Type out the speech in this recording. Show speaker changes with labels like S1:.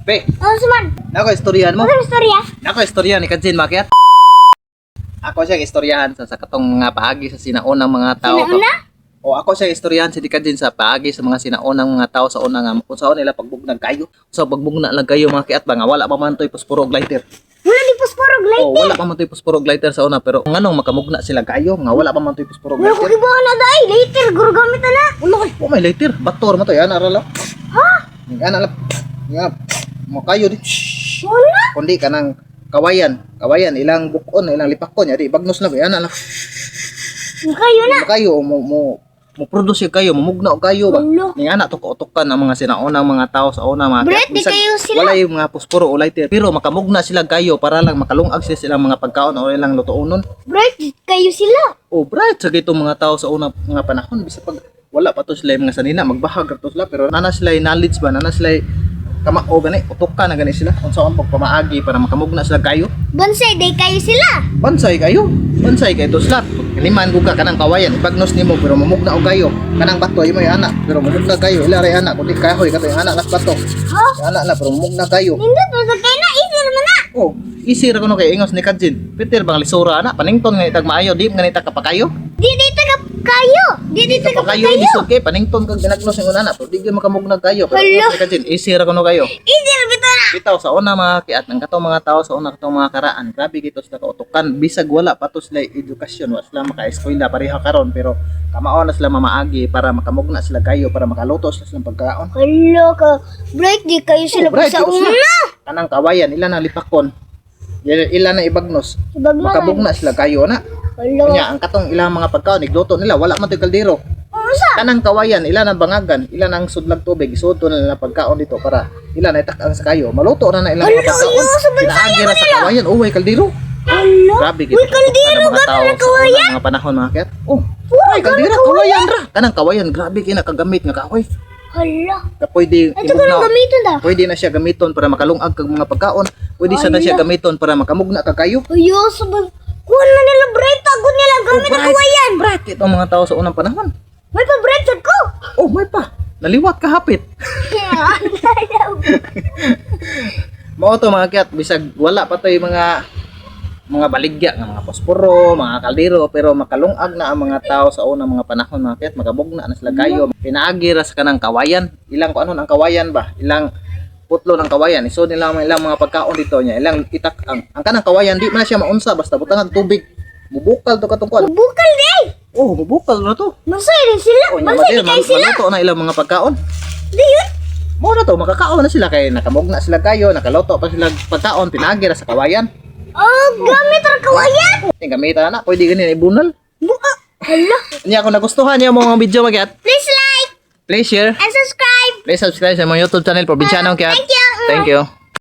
S1: Pe,
S2: Oh, suman.
S1: nako istoryahan mo.
S2: Ano istorya?
S1: Nako istorya ni Kajin makiat. Ako siya istoryahan sa katong mga paagi sa sinaunang mga tao.
S2: Sinauna?
S1: O ako siya istoryahan si Kajin sa paagi sa mga sinaunang mga tao sa una nga kung saan nila pagbugna kayo. Sa pagbugna lang kayo, mga kiat ba, nga wala pa man to'y posporo og lighter.
S2: Wala di posporo
S1: O
S2: lighter.
S1: wala pa man to'y posporo og lighter sa una, pero nganong makamugna sila kayo nga wala pa man to'y posporo og
S2: Wala ko
S1: lighter?
S2: kibuha na dai. Lighter guro gamit na.
S1: Wala kay, wa may lighter. Bator man to yan ara lang.
S2: Ha?
S1: Ana lang. Nga mo kayo di.
S2: Wala.
S1: Kundi kanang kawayan, kawayan ilang bukon, ilang lipakon, yari bagnos na ba ana lang.
S2: Kayo na.
S1: Mo kayo mo mo mo produce kayo, mumugna og kayo ba.
S2: Wala.
S1: Ning ana to kautokan ang mga sinaunang mga tao sa una, mga
S2: Brett, di
S1: bisag
S2: kayo sila.
S1: Wala yung mga posporo o lighter, pero makamugna sila kayo para lang makalungag sila silang mga pagkaon o ilang lutuonon.
S2: Bright, di kayo sila.
S1: O bright sa gitong mga tao sa una mga panahon, bisag pag wala pa to sila yung mga sanina, magbahag ra to sila, pero nana sila yung knowledge ba, nana sila yung kamao gani, utokan na gani sila unsaon pagpamaagi para makamugna sila kayo.
S2: Bonsai, di kayo sila.
S1: Bansay kayo. Bansay kayo to sila. Liman ko ka kanang kawayan, ibagnos nimo pero mamugna og kayo. Kanang bato imo yung anak, pero mamugna kayo. Ila ray anak, kundi kahoy kato yung anak nas bato.
S2: Ha?
S1: Yung anak na pero mamugna kayo.
S2: Nindot mo sa kay na easy naman na.
S1: Oh, easy ra kuno kay ingos ni Kajin. Peter bang lisura ana, panington nga itag maayo, di nga nita kapakayo.
S2: Di dito ka kayo. Di dito ka
S1: Kapakayo
S2: kayo.
S1: lisod kay panington kag binagnos yung ana, pero di gyud makamugna kayo. Pero
S2: Hala.
S1: ingos ni Kajin, easy ra kuno kayo.
S2: Easy ra bitaw na.
S1: Bitaw sa una, mga kiat, ng katong mga tao sa una katong mga karaan, grabe gito sila kautukan, bisag wala pa to sila edukasyon, wa sila maka-eskwela pareha karon, pero kamao na sila mamaagi para makamugna sila kayo, para makaluto sila silang pagkaon.
S2: Hala ka. Bright, di kayo sila
S1: Oh, bright,
S2: sa
S1: di ko sila.
S2: una.
S1: Kanang kawayan ila na lipakon, ila na ibagnos,
S2: Ibag na.
S1: makabugna sila kayo na.
S2: Hala.
S1: Unya ang katong ilang mga pagkaon igluto nila, wala man to'y kaldero.
S2: Unsa?
S1: Kanang kawayan ila na bangagan, ila nang sudlag tubig, isuto na nila pagkaon dito para ila na itak-ang sa kayo, maluto na na ilang mga
S2: Hala,
S1: pagkaon.
S2: ano, sa bansa
S1: Pinaagi ra sa kawayan, uway kaldero.
S2: Hala.
S1: Grabe
S2: Uy,
S1: gid
S2: kaldero
S1: mga
S2: gamit
S1: tao
S2: na
S1: sa
S2: kawayan.
S1: unang mga panahon, mga kiat. Oh, ay kaldero kawayan ra. Kanang kawayan, grabe kay nakagamit nga kahoy.
S2: Hala.
S1: Ka pwede
S2: Ito ko nang
S1: imugna.
S2: gamiton da.
S1: Pwede na siya gamiton para makalungag kag mga pagkaon. Pwede sa na siya gamiton para makamugna ka kayo.
S2: Ayo, sabag. Kuha na nila bright. Agod nila gamit na kawayan.
S1: Bright ito mga tao sa unang panahon.
S2: May pa bright sad ko.
S1: Oh, may pa. Naliwat ka hapit. Mao to, mga kiat, bisag wala pa to'y mga baligya nga mga posporo, mga kaldero, pero makalungag na ang mga tao sa unang mga panahon, mga kiat, makabugna na sila kayo. Pinaagi ra sa kanang kawayan, ilang kung ano ang kawayan ba, ilang putlo ng kawayan, iso nila ang ilang mga pagkaon dito niya, ilang itak ang kanang kawayan di man na siya maunsa basta butangan tubig. Mubukal to katong kuan.
S2: Bukal di ay.
S1: Oh, mubukal na to.
S2: Bonsai rin sila.
S1: Oh, nya
S2: Bonsai di kayo sila.
S1: maluto na ilang mga pagkaon.
S2: Di yun.
S1: Mo na to, makakaon na sila kay nakamugna sila kayo, nakaloto pa sila pagkaon, pinaagi ra sa kawayan.
S2: Oh, gamit ra kawayan.
S1: Yung gamitan na, pwede ganin ibunal.
S2: Buka. Hala.
S1: Niya kung nagustuhan niyo mga video, mga kiat,
S2: Please like
S1: please share,
S2: and subscribe.
S1: please subscribe sa mga YouTube channel Probinsyano Kiat.
S2: Thank you.
S1: Thank you.